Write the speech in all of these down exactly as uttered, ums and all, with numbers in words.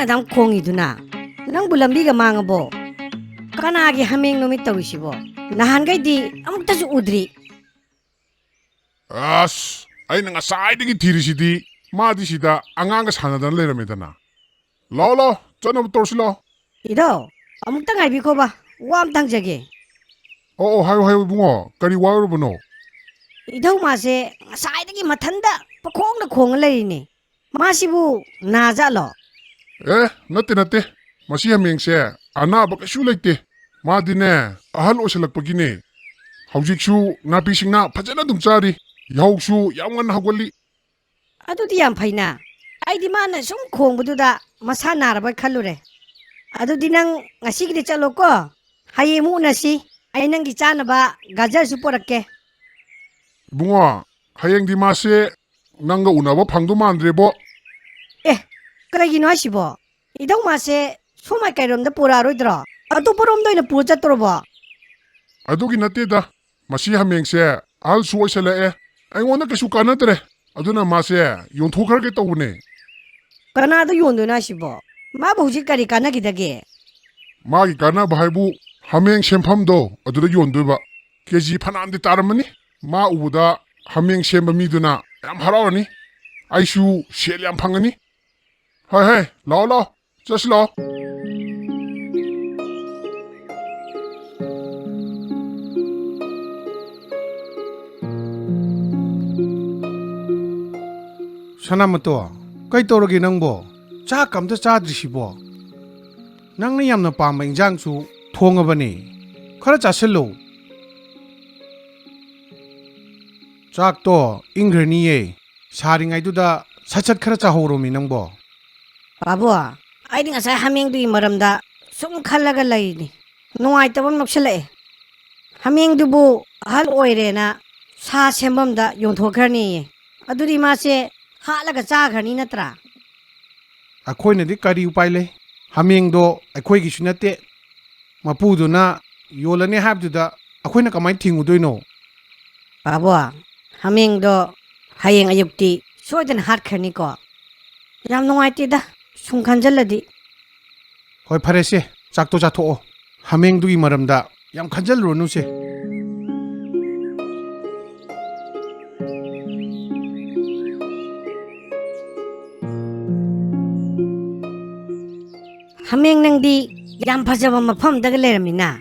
ꯑꯗꯥꯝ ꯈꯣꯡꯉꯤꯗꯨꯅ? ꯅꯪꯕꯨ ꯂꯝꯕꯤꯒ ꯃꯥꯡꯉꯕꯣ? ꯀꯅꯥꯒꯤ ꯍꯥꯃꯦꯡꯅꯣꯃꯤ ꯇꯧꯔꯤꯁꯤꯕꯣ? ꯅꯍꯥꯟꯈꯩꯗꯤ ꯑꯃꯨꯛꯇꯁꯨ ꯎꯗ꯭ꯔꯤ꯫ ꯑꯁ, ꯑꯩꯅ ꯉꯁꯥꯏꯗꯒꯤ ꯊꯤꯔꯤꯁꯤꯗꯤ꯫ ꯃꯥꯗꯤ ꯁꯤꯗ ꯑꯉꯥꯡꯒ ꯁꯥꯟꯅꯗꯅ ꯂꯩꯔꯝꯃꯦꯗꯅ꯫ ꯂꯥꯛꯑꯣ, ꯂꯥꯛꯑꯣ, ꯆꯠꯅꯕ ꯇꯧꯔꯁꯤ, ꯂꯥꯛꯑꯣ꯫ ꯏꯙꯧ, ꯑꯃꯨꯛꯇꯪ ꯉꯥꯏꯕꯤꯈꯣꯕ, ꯋꯥ ꯑꯝꯇ ꯍꯪꯖꯒꯦ꯫ ꯑꯣ, ꯑꯣ, ꯍꯥꯏꯌꯨ, ꯍꯥꯏꯌꯨ, ꯏꯕꯨꯡꯉꯣ, ꯀꯔꯤ ꯋꯥ ꯑꯣꯏꯔꯕꯅꯣ? ꯏꯙꯧ, ꯃꯥꯁꯦ ꯉꯁꯥꯏꯗꯒꯤ ꯃꯊꯟꯇ ꯄꯈꯣꯡꯗ ꯈꯣꯡꯉ ꯂꯩꯔꯤꯅꯦ꯫ ꯃꯥꯁꯤꯕꯨ ꯅꯥꯖꯥꯠꯂꯣ? ꯑꯦ, ꯅꯠꯇꯦ, ꯅꯠꯇꯦ꯫ ꯃꯁꯤ ꯍꯥꯃꯦꯡꯁꯦ ꯑꯅꯥꯕ ꯀꯩꯁꯨ ꯂꯩꯇꯦ꯫ ꯃꯥꯗꯤꯅꯦ, ꯑꯍꯜ ꯑꯣꯏꯁꯜꯂꯛꯄꯒꯤꯅꯦ꯫ ꯍꯧꯖꯤꯛꯁꯨ ꯅꯥꯄꯤ ꯁꯤꯡꯅꯥ ꯐꯖꯅ ꯑꯗꯨꯝ ꯆꯥꯔꯤ꯫ ꯌꯥꯍꯧꯁꯨ ꯌꯥꯝ ꯉꯟꯅ ꯍꯧꯒꯠꯂꯤ꯫ ꯑꯗꯨꯗꯤ ꯌꯥꯝ ꯐꯩꯅ꯫ ꯑꯩꯗꯤ ꯃꯥꯅ ꯁꯨꯝ ꯈꯣꯡꯕꯗꯨꯗ ꯃꯁꯥ ꯅꯥꯔꯕ ꯈꯜꯂꯨꯔꯦ꯫ ꯑꯗꯨꯗꯤ ꯅꯪ ꯉꯁꯤꯒꯤꯗꯤ ꯆꯠꯂꯣꯀꯣ꯫ ꯍꯌꯦꯡ ꯑꯃꯨꯛ ꯎꯅꯁꯤ꯫ ꯑꯩ ꯅꯪꯒꯤ ꯆꯥꯅꯕ ꯒꯖꯔꯁꯨ ꯄꯣꯔꯛꯀꯦ꯫ ꯏꯕꯨꯡꯉꯣ, ꯍꯌꯦꯡꯗꯤ ꯃꯥꯁꯦ ꯅꯪꯒ ꯎꯅꯕ ꯐꯪꯗꯧ ꯃꯥꯟꯗ꯭ꯔꯦꯕꯣ꯫ ꯑꯦ, ꯀꯔꯤꯒꯤꯅꯣ ꯍꯥꯏꯁꯤꯕꯣ? ꯏꯙꯧ, ꯃꯥꯁꯦ ꯁꯣꯝ ꯃꯥꯏꯀꯩꯔꯣꯝꯗ ꯄꯨꯔꯛꯑꯔꯣꯏꯗ꯭ꯔꯣ? ꯑꯇꯣꯞꯄꯔꯣꯝꯗ ꯑꯣꯏꯅ ꯄꯨꯔ ꯆꯠꯇꯣꯔꯕꯣ? ꯑꯗꯨꯒꯤ ꯅꯠꯇꯦꯗ, ꯃꯁꯤ ꯍꯥꯃꯦꯡꯁꯦ ꯑꯍꯜꯁꯨ ꯑꯣꯏꯁꯜꯂꯛꯑꯦ, ꯑꯩꯉꯣꯟꯗ ꯀꯩꯁꯨ ꯀꯥꯟꯅꯗ꯭ꯔꯦ꯫ ꯑꯗꯨꯅ ꯃꯥꯁꯦ ꯌꯣꯟꯊꯣꯛꯈ꯭ꯔꯒꯦ ꯇꯧꯕꯅꯦ꯫ ꯀꯅꯥꯗ ꯌꯣꯟꯗꯣꯏꯅꯣ ꯍꯥꯏꯁꯤꯕꯣ? ꯃꯥꯕꯨ ꯍꯧꯖꯤꯛ ꯀꯔꯤ ꯀꯥꯟꯅꯈꯤꯗꯒꯦ? ꯃꯥꯒꯤ ꯀꯥꯟꯅꯕ ꯍꯥꯏꯕꯨ ꯍꯥꯃꯦꯡ ꯁꯦꯝꯐꯝꯗꯣ ꯑꯗꯨꯗ ꯌꯣꯟꯗꯣꯏꯕ꯫ ꯀꯦ ꯖꯤ ꯐꯅꯌꯥꯝꯗꯤ ꯇꯥꯔꯝꯃꯅꯤ꯫ ꯃꯥ ꯎꯕꯗ ꯍꯥꯃꯦꯡ ꯁꯦꯝꯕ ꯃꯤꯗꯨꯅ ꯌꯥꯝ ꯍꯔꯥꯎꯔꯅꯤ꯫ ꯑꯩꯁꯨ ꯁꯦꯜ ꯌꯥꯝ ꯐꯪꯉꯅꯤ꯫ ꯍꯣꯏ, ꯍꯣꯏ, ꯂꯥꯛꯑꯣ, ꯂꯥꯛꯑꯣ꯫ ꯆꯠꯁꯤ ꯂꯥꯛꯑꯣ꯫ ꯁꯅꯥꯃꯇꯣ, ꯀꯩ ꯇꯧꯔꯒꯦ ꯅꯪꯕꯣ? ꯆꯥꯛ ꯑꯝꯇ ꯆꯥꯗ꯭ꯔꯤꯁꯤꯕꯣ? ꯅꯪꯅ ꯌꯥꯝꯅ ꯄꯥꯝꯕ ꯏꯟꯖꯥꯡꯁꯨ ꯊꯣꯡꯉꯕꯅꯦ꯫ ꯈꯔ ꯆꯥꯁꯤꯜꯂꯨ꯫ ꯆꯥꯛꯇꯣ ꯏꯪꯈ꯭ꯔꯅꯤꯌꯦ꯫ ꯁꯥꯔꯤꯉꯩꯗꯨꯗ ꯁꯠ ꯁꯠ ꯈꯔ ꯆꯥꯍꯧꯔꯣꯃꯤ ꯅꯪꯕꯣ꯫ ꯄꯥꯕꯨꯡ, ꯑꯩꯗꯤ ꯉꯁꯥꯏ ꯍꯥꯃꯦꯡꯗꯨꯒꯤ ꯃꯔꯝꯗ ꯁꯨꯝ ꯈꯜꯂꯒ ꯂꯩꯔꯤꯅꯤ꯫ ꯅꯨꯡꯉꯥꯏꯇꯕ ꯑꯃ ꯌꯥꯎꯁꯜꯂꯛꯑꯦ꯫ ꯍꯥꯃꯦꯡꯗꯨꯕꯨ ꯑꯍꯜ ꯑꯣꯏꯔꯦꯅ ꯁꯥ ꯁꯦꯝꯐꯝꯗ ꯌꯣꯟꯊꯣꯛꯈ꯭ꯔꯅꯦꯌꯦ꯫ ꯑꯗꯨꯗꯤ ꯃꯥꯁꯦ ꯍꯥꯠꯂꯒ ꯆꯥꯈ꯭ꯔꯅꯤ ꯅꯠꯇ꯭ꯔꯥ? ꯑꯩꯈꯣꯏꯅꯗꯤ ꯀꯔꯤ ꯎꯄꯥꯏ ꯂꯩ? ꯍꯥꯃꯦꯡꯗꯣ ꯑꯩꯈꯣꯏꯒꯤꯁꯨ ꯅꯠꯇꯦ꯫ ꯃꯄꯨꯗꯨꯅ ꯌꯣꯜꯂꯅꯤ ꯍꯥꯏꯕꯗꯨꯗ ꯑꯩꯈꯣꯏꯅ ꯀꯃꯥꯏꯅ ꯊꯤꯡꯉꯨꯗꯣꯏꯅꯣ? ꯄꯥꯕꯨꯡ, ꯍꯥꯃꯦꯡꯗꯣ ꯍꯌꯦꯡ ꯑꯌꯨꯛꯇꯤ ꯁꯣꯏꯗꯅ ꯍꯥꯠꯈ꯭ꯔꯅꯤꯀꯣ? ꯌꯥꯝ ꯅꯨꯡꯉꯥꯏꯇꯦꯗ, ꯁꯨꯝ ꯈꯟꯖꯜꯂꯗꯤ꯫ ꯍꯣꯏ, ꯐꯔꯦꯁꯦ, ꯆꯥꯛꯇꯣ ꯆꯥꯊꯣꯛꯑꯣ꯫ ꯍꯥꯃꯦꯡꯗꯨꯒꯤ ꯃꯔꯝꯗ ꯌꯥꯝ ꯈꯟꯖꯜꯂꯨꯔꯅꯨꯁꯦ꯫ ꯍꯥꯃꯦꯡ, ꯅꯪꯗꯤ ꯌꯥꯝ ꯐꯖꯕ ꯃꯐꯝꯗꯒ ꯂꯩꯔꯝꯃꯤꯅ꯫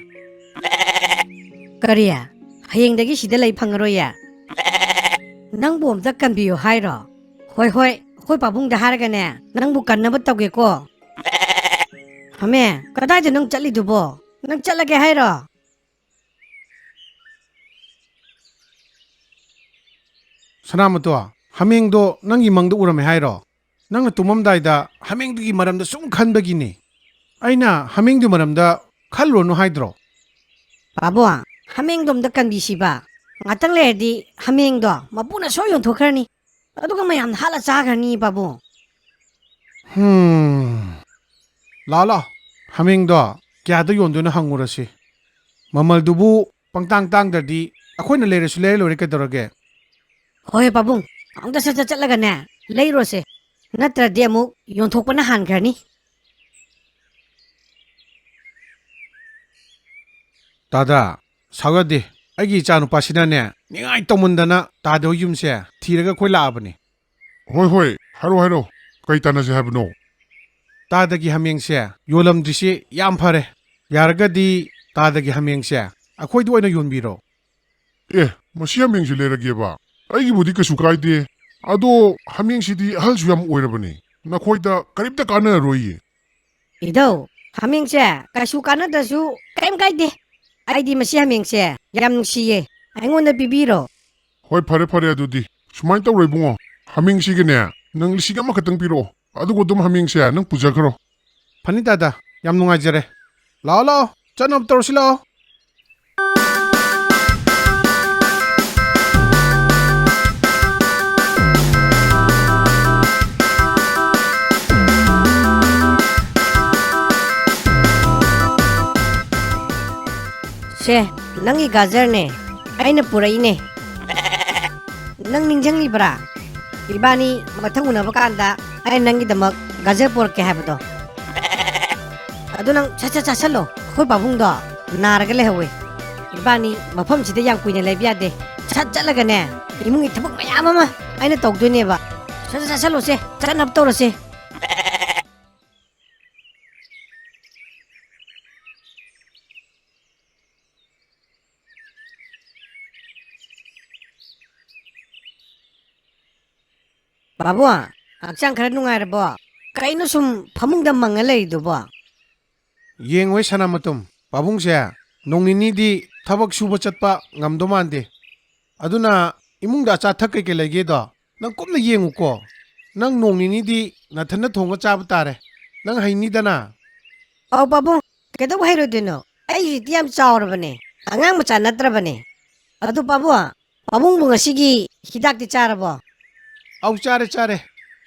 ꯀꯔꯤ? ꯍꯌꯦꯡꯗꯒꯤ ꯁꯤꯗ ꯂꯩ ꯐꯪꯉꯔꯣꯏꯌꯦ? ꯅꯪꯕꯨ ꯑꯝꯇ ꯀꯟꯕꯤꯌꯨ ꯍꯥꯏꯔꯣ? ꯍꯣꯏ, ꯍꯣꯏ, ꯑꯩꯈꯣꯏ ꯄꯥꯕꯨꯡꯗ ꯍꯥꯏꯔꯒꯅꯦ, ꯅꯪꯕꯨ ꯀꯟꯅꯕ ꯇꯧꯒꯦꯀꯣ꯫ ꯍꯥꯃꯦꯡ, ꯀꯗꯥꯏꯗ ꯅꯪ ꯆꯠꯂꯤꯗꯨꯕꯣ? ꯅꯪ ꯆꯠꯂꯒꯦ ꯍꯥꯏꯔꯣ? ꯁꯅꯥꯃꯇꯣ, ꯍꯥꯃꯦꯡꯗꯣ ꯅꯪꯒꯤ ꯃꯪꯗ ꯎꯔꯝꯃꯦ ꯍꯥꯏꯔꯣ? ꯅꯪꯅ ꯇꯨꯝꯃꯝꯗꯥꯏꯗ ꯍꯥꯃꯦꯡꯗꯨꯒꯤ ꯃꯔꯝꯗ ꯁꯨꯝ ꯈꯟꯕꯒꯤꯅꯤ꯫ ꯑꯩꯅ ꯍꯥꯃꯦꯡꯗꯨꯒꯤ ꯃꯔꯝꯗ ꯈꯜꯂꯨꯔꯅꯨ ꯍꯥꯏꯗ꯭ꯔꯣ? ꯄꯥꯕꯨꯡ, ꯍꯥꯃꯦꯡꯗꯣ ꯑꯝꯇ ꯀꯟꯕꯤꯁꯤꯕ꯫ ꯉꯥꯛꯇꯪ ꯂꯩꯔꯗꯤ ꯍꯥꯃꯦꯡꯗꯣ ꯃꯄꯨꯅ ꯁꯣꯏ ꯌꯣꯟꯊꯣꯛꯈ꯭ꯔꯅꯤ꯫ ꯑꯗꯨꯒ ꯃꯌꯥꯝꯅ ꯍꯥꯠꯂ ꯆꯥꯈ꯭ꯔꯅꯤ, ꯄꯥꯕꯨꯡ꯫ ꯍꯨꯝ꯫ ꯂꯥꯛꯑꯣ, ꯂꯥꯛꯑꯣ꯫ ꯍꯥꯃꯦꯡꯗꯣ ꯀꯌꯥꯗ ꯌꯣꯟꯗꯣꯏꯅꯣ ꯍꯪꯉꯨꯔꯁꯤ꯫ ꯃꯃꯜꯗꯨꯕꯨ ꯄꯪꯇꯥꯡ ꯇꯥꯡꯗ꯭ꯔꯗꯤ ꯑꯩꯈꯣꯏꯅ ꯂꯩꯔꯁꯨ ꯂꯩꯔ ꯂꯣꯏꯔꯦ, ꯀꯩꯗꯧꯔꯒꯦ? ꯍꯣꯏ, ꯄꯥꯕꯨꯡ꯫ ꯑꯃꯨꯛꯇ ꯁꯠ ꯁꯠ ꯆꯠꯂꯒꯅꯦ, ꯂꯩꯔꯨꯔꯁꯦ꯫ ꯅꯠꯇ꯭ꯔꯗꯤ ꯑꯃꯨꯛ ꯌꯣꯟꯊꯣꯛꯄꯅ ꯍꯥꯟꯈ꯭ꯔꯅꯤ꯫ ꯇꯥꯗ, ꯁꯥꯎ ꯌꯥꯗꯦ꯫ ꯑꯩꯒꯤ ꯏꯆꯥ ꯅꯨꯄꯥꯁꯤꯅꯅꯦ, ꯅꯤꯡꯉꯥꯏ ꯇꯧꯃꯟꯗꯅ ꯇꯥꯗ ꯍꯣꯏ ꯌꯨꯝꯁꯦ ꯊꯤꯔꯒ ꯑꯩꯈꯣꯏ ꯂꯥꯛꯑꯕꯅꯤ꯫ ꯍꯣꯏ, ꯍꯣꯏ, ꯍꯥꯏꯔꯣ, ꯍꯥꯏꯔꯣ꯫ ꯀꯩ ꯇꯥꯟꯅꯁꯦ ꯍꯥꯏꯕꯅꯣ? ꯇꯥꯗꯒꯤ ꯍꯥꯃꯦꯡꯁꯦ ꯌꯣꯜꯂꯝꯗ꯭ꯔꯤꯁꯤ ꯌꯥꯝ ꯐꯔꯦ꯫ ꯌꯥꯔꯒꯗꯤ ꯇꯥꯗꯒꯤ ꯍꯥꯃꯦꯡꯁꯦ ꯑꯩꯈꯣꯏꯗ ꯑꯣꯏꯅ ꯌꯣꯟꯕꯤꯔꯣ꯫ ꯑꯦ, ꯃꯁꯤ ꯍꯥꯃꯦꯡꯁꯤ ꯂꯩꯔꯒꯦꯕ? ꯑꯩꯒꯤꯕꯨꯗꯤ ꯀꯩꯁꯨ ꯀꯥꯏꯗꯦ꯫ ꯑꯗꯣ ꯍꯥꯃꯦꯡꯁꯤꯗꯤ ꯑꯍꯜꯁꯨ ꯌꯥꯝ ꯑꯣꯏꯔꯕꯅꯤ꯫ ꯅꯈꯣꯏꯗ ꯀꯔꯤꯝꯇ ꯀꯥꯟꯅꯔꯔꯣꯏꯌꯦ꯫ ꯏꯙꯧ, ꯍꯥꯃꯦꯡꯁꯦ ꯀꯩꯁꯨ ꯀꯥꯟꯅꯗ꯭ꯔꯁꯨ ꯀꯔꯤꯝ ꯀꯥꯏꯗꯦ꯫ ꯑꯩꯗꯤ ꯃꯁꯤ ꯍꯥꯃꯦꯡꯁꯦ ꯌꯥꯝ ꯅꯨꯡꯁꯤꯌꯦ꯫ ꯑꯩꯉꯣꯟꯗ ꯄꯤꯕꯤꯔꯣ꯫ ꯍꯣꯏ, ꯐꯔꯦ, ꯐꯔꯦ ꯑꯗꯨꯗꯤ꯫ ꯁꯨꯃꯥꯏꯅ ꯇꯧꯔꯣ ꯏꯕꯨꯡꯉꯣ, ꯍꯥꯃꯦꯡꯁꯤꯒꯤꯅꯦ, ꯅꯪ ꯂꯤꯁꯤꯡ ꯑꯃꯈꯛꯇꯪ ꯄꯤꯔꯛꯑꯣ, ꯑꯗꯨꯒ ꯑꯗꯨꯝ ꯍꯥꯃꯦꯡꯁꯦ ꯅꯪ ꯄꯨꯖꯈ꯭ꯔꯣ꯫ ꯐꯅꯤ ꯇꯥꯗ, ꯌꯥꯝ ꯅꯨꯡꯉꯥꯏꯖꯔꯦ꯫ ꯂꯥꯛꯑꯣ, ꯂꯥꯛꯑꯣ, ꯆꯠꯅꯕ ꯇꯧꯔꯁꯤ ꯂꯥꯛꯑꯣ꯫ ꯁꯦ, ꯅꯪꯒꯤ ꯒꯥꯖꯔꯅꯦ, ꯑꯩꯅ ꯄꯨꯔꯛꯏꯅꯦ꯫ ꯅꯪ ꯅꯤꯡꯁꯤꯡꯂꯤꯕ꯭ꯔꯥ? ꯏꯕꯥꯅꯤ ꯃꯊꯪ ꯎꯅꯕ ꯀꯥꯟꯗ ꯑꯩꯅ ꯅꯪꯒꯤꯗꯃꯛ ꯒꯥꯖꯔ ꯄꯣꯔꯛꯀꯦ ꯍꯥꯏꯕꯗꯣ꯫ ꯑꯗꯨ ꯅꯪ ꯁꯠ ꯁꯠ ꯆꯥꯁꯜꯂꯣ, ꯑꯩꯈꯣꯏ ꯄꯥꯕꯨꯡꯗꯣ ꯅꯥꯔꯒ ꯂꯩꯍꯧꯋꯦ꯫ ꯏꯕꯥꯅꯤ ꯃꯐꯝꯁꯤꯗ ꯌꯥꯝ ꯀꯨꯏꯅ ꯂꯩꯕ ꯌꯥꯗꯦ꯫ ꯁꯠ ꯆꯠꯂꯒꯅꯦ, ꯏꯃꯨꯡꯒꯤ ꯊꯕꯛ ꯃꯌꯥꯝ ꯑꯃ ꯑꯩꯅ ꯇꯧꯗꯣꯏꯅꯦꯕ꯫ ꯁꯠ ꯁꯠ ꯆꯥꯁꯜꯂꯣꯁꯦ, ꯆꯠꯅꯕ ꯇꯧꯔꯁꯦ꯫ ꯄꯥꯕꯨꯡ, ꯍꯛꯆꯥꯡ ꯈꯔ ꯅꯨꯡꯉꯥꯏꯔꯕꯣ? ꯀꯩꯅꯣ ꯁꯨꯝ ꯐꯃꯨꯡꯗ ꯃꯪꯉ ꯂꯩꯔꯤꯗꯨꯕꯣ? ꯌꯦꯡꯉꯣꯍꯦ ꯁꯅꯥꯃꯇꯨꯝ, ꯄꯥꯕꯨꯡꯁꯦ ꯅꯣꯡ ꯅꯤꯅꯤꯗꯤ ꯊꯕꯛ ꯁꯨꯕ ꯆꯠꯄ ꯉꯝꯗꯧ ꯃꯥꯟꯗꯦ꯫ ꯑꯗꯨꯅ ꯏꯃꯨꯡꯗ ꯑꯆꯥ ꯑꯊꯛ ꯀꯩꯀꯩ ꯂꯩꯒꯦꯗꯣ ꯅꯪ ꯀꯨꯞꯅ ꯌꯦꯡꯉꯨꯀꯣ꯫ ꯅꯪ ꯅꯣꯡ ꯅꯤꯅꯤꯗꯤ ꯅꯊꯟꯗ ꯊꯣꯡꯉ ꯆꯥꯕ ꯇꯥꯔꯦ꯫ ꯅꯪ ꯍꯩꯅꯤꯗꯅ꯫ ꯑꯧ ꯄꯥꯕꯨꯡ, ꯀꯩꯗꯧꯕ ꯍꯩꯔꯣꯏꯗꯣꯏꯅꯣ? ꯑꯩ ꯍꯧꯖꯤꯛꯇꯤ ꯌꯥꯝ ꯆꯥꯎꯔꯕꯅꯦ, ꯑꯉꯥꯡ ꯃꯆꯥ ꯅꯠꯇ꯭ꯔꯕꯅꯦ꯫ ꯑꯗꯨ ꯄꯥꯕꯨꯡ, ꯄꯥꯕꯨꯡꯕꯨ ꯉꯁꯤꯒꯤ ꯍꯤꯗꯥꯛꯇꯤ ꯆꯥꯔꯕꯣ? ꯑꯧ, ꯆꯥꯔꯦ, ꯆꯥꯔꯦ꯫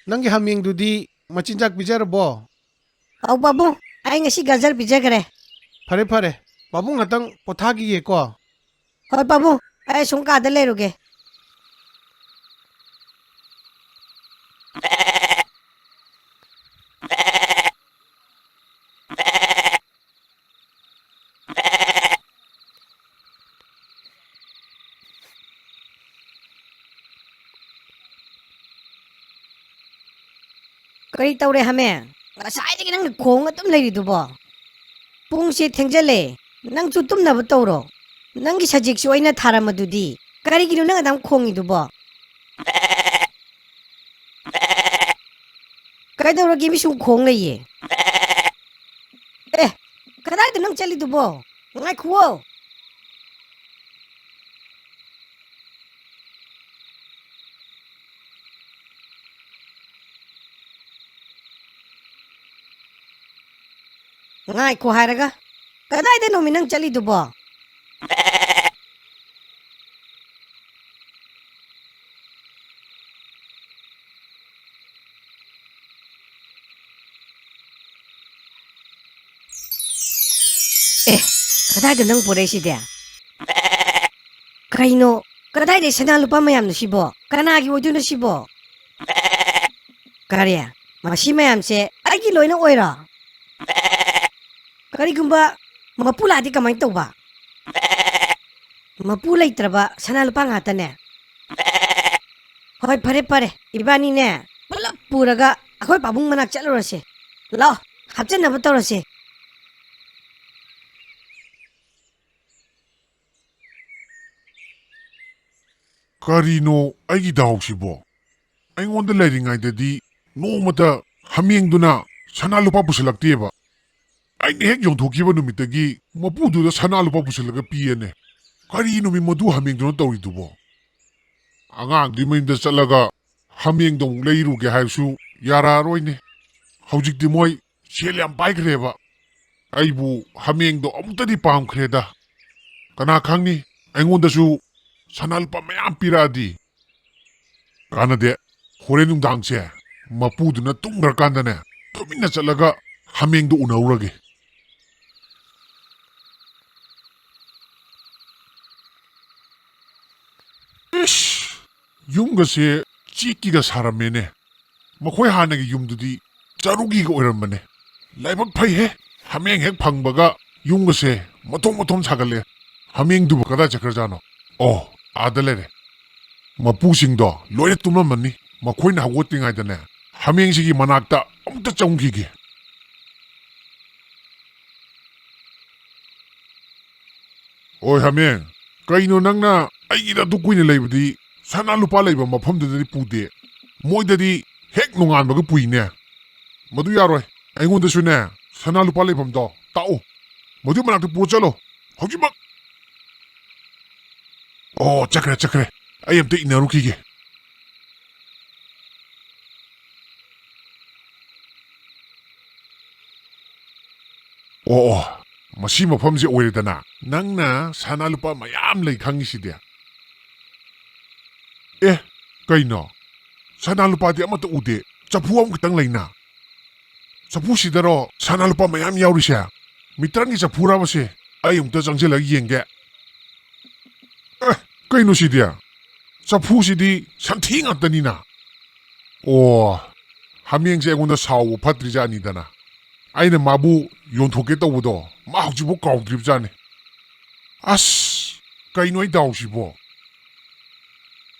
ꯅꯪꯒꯤ ꯍꯥꯃꯦꯡꯗꯨꯗꯤ ꯃꯆꯤꯟꯖꯥꯛ ꯄꯤꯖꯔꯕꯣ? ꯑꯧ ꯄꯥꯕꯨꯡ, ꯑꯩ ꯉꯁꯤ ꯒꯖꯔ ꯄꯤꯖꯈ꯭ꯔꯦ꯫ ꯐꯔꯦ, ꯐꯔꯦ꯫ ꯄꯥꯕꯨꯡ ꯉꯥꯛꯇꯪ ꯄꯣꯊꯥꯈꯤꯒꯦꯀꯣ꯫ ꯍꯣꯏ ꯄꯥꯕꯨꯡ, ꯑꯩ ꯑꯁꯣꯝ ꯀꯥꯗ ꯂꯩꯔꯨꯒꯦ꯫ ꯀꯔꯤ ꯇꯧꯔꯦ ꯍꯥꯃꯦ? ꯉꯁꯥꯏꯗꯒꯤ ꯅꯪꯅ ꯈꯣꯡ ꯑꯗꯨꯝ ꯂꯩꯔꯤꯗꯨꯕꯣ? ꯄꯨꯡꯁꯦ ꯊꯦꯡꯖꯜꯂꯦ꯫ ꯅꯪꯁꯨ ꯇꯨꯝꯅꯕ ꯇꯧꯔꯣ꯫ ꯅꯪꯒꯤ ꯁꯖꯤꯛꯁꯨ ꯑꯩꯅ ꯊꯥꯔꯝꯃꯗꯨꯗꯤ꯫ ꯀꯔꯤꯒꯤꯅꯣ ꯅꯪ ꯑꯗꯨꯝ ꯈꯣꯡꯉꯤꯗꯨꯕꯣ? ꯀꯩꯗꯧꯔꯒꯦ ꯃꯤ ꯁꯨꯝ ꯈꯣꯡ ꯂꯩꯌꯦ? ꯑꯦ, ꯀꯗꯥꯏꯗ ꯅꯪ ꯆꯠꯂꯤꯗꯨꯕꯣ? ꯉꯥꯏꯈꯨꯋꯣ꯫ ꯉꯥꯏꯈꯣ ꯍꯥꯏꯔꯒ, ꯀꯗꯥꯏꯗꯅꯣꯃꯤ ꯅꯪ ꯆꯠꯂꯤꯗꯨꯕꯣ? ꯑꯦ, ꯀꯗꯥꯏꯗ ꯅꯪ ꯄꯨꯔꯛꯏꯁꯤꯗꯤ? ꯀꯩꯅꯣ, ꯀꯗꯥꯏꯗꯩ ꯁꯅꯥ ꯂꯨꯄꯥ ꯃꯌꯥꯝꯅꯣ ꯁꯤꯕꯣ? ꯀꯅꯥꯒꯤ ꯑꯣꯏꯗꯣꯏꯅꯣ ꯁꯤꯕꯣ? ꯀꯔꯤ? ꯃꯁꯤ ꯃꯌꯥꯝꯁꯦ ꯑꯩꯒꯤ ꯂꯣꯏꯅ ꯑꯣꯏꯔꯣ? ꯀꯔꯤꯒꯨꯝꯕ ꯃꯄꯨ ꯂꯥꯛꯑꯗꯤ ꯀꯃꯥꯏꯅ ꯇꯧꯕ? ꯃꯄꯨ ꯂꯩꯇ꯭ꯔꯕ ꯁꯅꯥ ꯂꯨꯄꯥ ꯉꯥꯛꯇꯅꯦ꯫ ꯍꯣꯏ, ꯐꯔꯦ, ꯐꯔꯦ, ꯏꯕꯥꯅꯤꯅꯦ ꯄꯨꯂꯞ ꯄꯨꯔꯒ ꯑꯩꯈꯣꯏ ꯄꯥꯕꯨꯡ ꯃꯅꯥꯛ ꯆꯠꯂꯨꯔꯁꯦ꯫ ꯂꯥꯛꯑꯣ, ꯍꯥꯞꯆꯟꯅꯕ ꯇꯧꯔꯁꯦ꯫ ꯀꯔꯤꯅꯣ ꯑꯩꯒꯤ ꯗꯥꯎꯁꯤꯕꯣ? ꯑꯩꯉꯣꯟꯗ ꯂꯩꯔꯤꯉꯩꯗꯗꯤ ꯅꯣꯡꯃꯇ ꯍꯥꯃꯦꯡꯗꯨꯅ ꯁꯅꯥ ꯂꯨꯄꯥ ꯄꯨꯁꯤꯜꯂꯛꯇꯦꯕ꯫ ꯑꯩꯅ ꯍꯦꯛ ꯌꯣꯟꯊꯣꯛꯈꯤꯕ ꯅꯨꯃꯤꯠꯇꯒꯤ ꯃꯄꯨꯗꯨꯗ ꯁꯅꯥ ꯂꯨꯄꯥ ꯄꯨꯁꯤꯜꯂꯒ ꯄꯤꯌꯦꯅꯦ꯫ ꯀꯔꯤꯅꯣꯃꯤ ꯃꯗꯨ ꯍꯥꯃꯦꯡꯗꯨꯅ ꯇꯧꯔꯤꯗꯨꯕꯣ? ꯑꯉꯥꯡꯗꯨꯒꯤ ꯃꯌꯨꯝꯗ ꯆꯠꯂꯒ ꯍꯥꯃꯦꯡꯗꯣ ꯑꯃꯨꯛ ꯂꯩꯔꯨꯒꯦ ꯍꯥꯏꯔꯁꯨ ꯌꯥꯔꯛꯑꯔꯣꯏꯅꯦ꯫ ꯍꯧꯖꯤꯛꯇꯤ ꯃꯣꯏ ꯁꯦꯜ ꯌꯥꯝ ꯄꯥꯏꯈ꯭ꯔꯦꯕ꯫ ꯑꯩꯕꯨ ꯍꯥꯃꯦꯡꯗꯣ ꯑꯃꯨꯛꯇꯗꯤ ꯄꯥꯝꯈ꯭ꯔꯦꯗ꯫ ꯀꯅꯥ ꯈꯪꯅꯤ, ꯑꯩꯉꯣꯟꯗꯁꯨ ꯁꯅꯥ ꯂꯨꯄꯥ ꯃꯌꯥꯝ ꯄꯤꯔꯛꯑꯗꯤ꯫ ꯀꯥꯟꯅꯗꯦ, ꯍꯣꯔꯦꯟ ꯅꯨꯡꯗꯥꯡꯁꯦ ꯃꯄꯨꯗꯨꯅ ꯇꯨꯝꯈ꯭ꯔꯀꯥꯟꯗꯅꯦ ꯇꯨꯃꯤꯟꯅ ꯆꯠꯂꯒ ꯍꯥꯃꯦꯡꯗꯣ ꯎꯅꯍꯧꯔꯒꯦ꯫ ꯏꯁ! ꯌꯨꯝꯒꯁꯦ ꯆꯦꯛꯀꯤꯒ ꯁꯥꯔꯝꯃꯦꯅꯦ꯫ ꯃꯈꯣꯏ ꯍꯥꯟꯅꯒꯤ ꯌꯨꯝꯗꯨꯗꯤ ꯆꯔꯨꯒꯤꯒ ꯑꯣꯏꯔꯝꯕꯅꯦ꯫ ꯂꯥꯏꯕꯛ ꯐꯩꯍꯦ, ꯍꯥꯃꯦꯡ ꯍꯦꯛ ꯐꯪꯕꯒ ꯌꯨꯝꯒꯁꯦ ꯃꯊꯣꯟ ꯃꯊꯣꯟ ꯁꯥꯒꯠꯂꯦ꯫ ꯍꯥꯃꯦꯡꯗꯨꯕꯨ ꯀꯗꯥꯏ ꯆꯠꯈ꯭ꯔꯖꯥꯠꯅꯣ? ꯑꯣ, ꯑꯥꯗ ꯂꯩꯔꯦ꯫ ꯃꯄꯨꯁꯤꯡꯗꯣ ꯂꯣꯏꯅ ꯇꯨꯝꯂꯝꯃꯅꯤ꯫ ꯃꯈꯣꯏꯅ ꯍꯧꯒꯠꯇ꯭ꯔꯤꯉꯩꯗꯅꯦ ꯍꯥꯃꯦꯡꯁꯤꯒꯤ ꯃꯅꯥꯛꯇ ꯑꯃꯨꯛꯇ ꯆꯪꯈꯤꯒꯦ꯫ ꯑꯣꯏ ꯍꯥꯃꯦꯡ, ꯀꯩꯅꯣ ꯅꯪꯅ ꯑꯩꯒꯤꯗ ꯑꯗꯨ ꯀꯨꯏꯅ ꯂꯩꯕꯗꯤ? ꯁꯅꯥ ꯂꯨꯄꯥ ꯂꯩꯕ ꯃꯐꯝꯗꯨꯗꯗꯤ ꯄꯨꯗꯦ, ꯃꯣꯏꯗꯗꯤ ꯍꯦꯛ ꯅꯣꯡꯉꯥꯟꯕꯒ ꯄꯨꯏꯅꯦ꯫ ꯃꯗꯨ ꯌꯥꯔꯣꯏ, ꯑꯩꯉꯣꯟꯗꯁꯨꯅꯦ ꯁꯅꯥ ꯂꯨꯄꯥ ꯂꯩꯐꯝꯗꯣ ꯇꯥꯛꯎ꯫ ꯃꯗꯨ ꯃꯅꯥꯛꯇ ꯄꯨꯔ ꯆꯠꯂꯣ ꯍꯧꯖꯤꯛꯃꯛ꯫ ꯑꯣ, ꯆꯠꯈ꯭ꯔꯦ, ꯆꯠꯈ꯭ꯔꯦ꯫ ꯑꯩ ꯑꯝꯇ ꯏꯟꯅꯔꯨꯈꯤꯒꯦ꯫ ꯑꯣ, ꯑꯣ, ꯃꯁꯤ ꯃꯐꯝꯁꯦ ꯑꯣꯏꯔꯦꯗꯅ꯫ ꯅꯪꯅ ꯁꯅꯥ ꯂꯨꯄꯥ ꯃꯌꯥꯝ ꯂꯩ ꯈꯪꯉꯤꯁꯤꯗꯤ꯫ ꯑꯦ, ꯀꯩꯅꯣ? ꯁꯅꯥ ꯂꯨꯄꯥꯗꯤ ꯑꯃꯠꯇ ꯎꯗꯦ꯫ ꯆꯐꯨ ꯑꯃꯈꯛꯇꯪ ꯂꯩꯅ꯫ ꯆꯐꯨꯁꯤꯗꯔꯣ ꯁꯅꯥ ꯂꯨꯄꯥ ꯃꯌꯥꯝ ꯌꯥꯎꯔꯤꯁꯦ? ꯃꯤꯇ꯭ꯔꯪꯒꯤ ꯆꯐꯨꯔꯕꯁꯦ? ꯑꯩ ꯑꯃꯨꯛꯇ ꯆꯪꯁꯤꯜꯂꯒ ꯌꯦꯡꯒꯦ꯫ ꯑꯦ, ꯀꯩꯅꯣ ꯁꯤꯗꯤ? ꯆꯐꯨꯁꯤꯗꯤ ꯁꯟꯊꯤ ꯉꯥꯛꯇꯅꯤꯅ꯫ ꯑꯣ, ꯍꯥꯃꯦꯡꯁꯦ ꯑꯩꯉꯣꯟꯗ ꯁꯥꯎꯕ ꯐꯠꯇ꯭ꯔꯤꯖꯥꯠꯅꯤꯗꯅ꯫ ꯑꯩꯅ ꯃꯥꯕꯨ ꯌꯣꯟꯊꯣꯛꯀꯦ ꯇꯧꯕꯗꯣ ꯃꯥ ꯍꯧꯖꯤꯛꯐꯥꯎ ꯀꯥꯎꯗ꯭ꯔꯤꯕꯖꯥꯠꯅꯤ꯫ ꯑꯁ, ꯀꯩꯅꯣ ꯑꯩ ꯗꯥꯎꯁꯤꯕꯣ?